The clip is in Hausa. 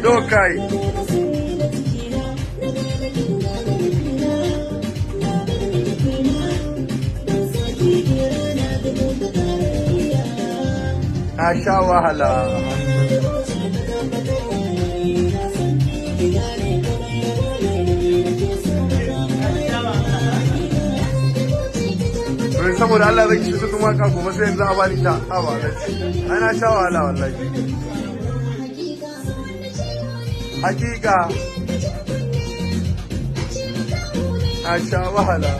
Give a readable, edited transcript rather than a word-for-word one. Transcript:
Dokai. Na sha wahala. Wai saboda Allah zan ci su waka gobe sai yanzu a bani ta a ba ai na sha wahala wallahi. Hakika na sha wahala.